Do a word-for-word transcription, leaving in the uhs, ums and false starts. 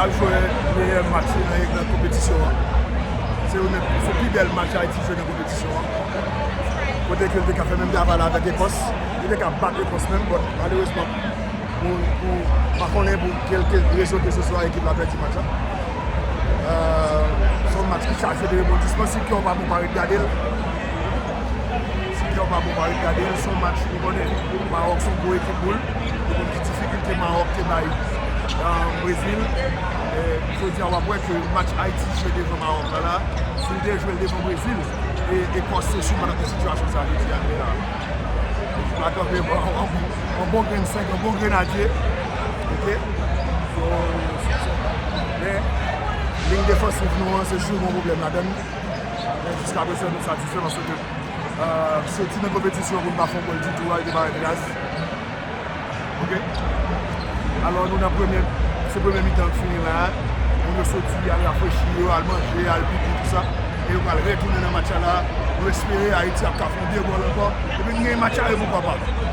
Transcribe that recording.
Ap jwe meyè match nan, nan konpetisyon an. Se youn nan, se pi bèl match Ayiti jwe nan konpetisyon an. Kote ke l te ka fè menm travay la avèk Ekòs. Li te ka bat Ekòs menm, but malerezman, pou, pou, pa konnen pou kèlke rezon ke se swa, ekip la pèdi match la. Euh, se yon match ki chaje de rebondisman. Si kè w pa bon, pa ret gade l. Si kè w pa bon, pa ret gade l. Se yon match, nou konnen Mawòk se yon gwo ekip pou l. Nou konn ki difikilte Mawòk te bay, euh, Brezil. E jodi a, w ap wè ke match Ayiti jwe devan Mawòk la, la, si l te jwe l devan Brezil, e, Ekòs se siman nan sitiyasyon sa jodi a, la. Li pa kanpe bon, yon bon, yon bon grenn senk, yon bon grenadye. Ok? So, men, liy defansif nou an, se sur yon pwoblèm ladan l. Men jiskaprezan, nou satisfè paske, euh, soti nan konpetisyon pou n pa fè yon gòl ditou a, li te parèt raz. Ok? Alò, nou nan premye, se premye mitan k fini la. Moun yo soti, al rafrechi yo, al manje, al pipi, tout sa. E yo pral retounen nan match la. Nou espere Ayiti ap ka fè yon de gòl ankò. Epi n genyen match la, e poukwa pa.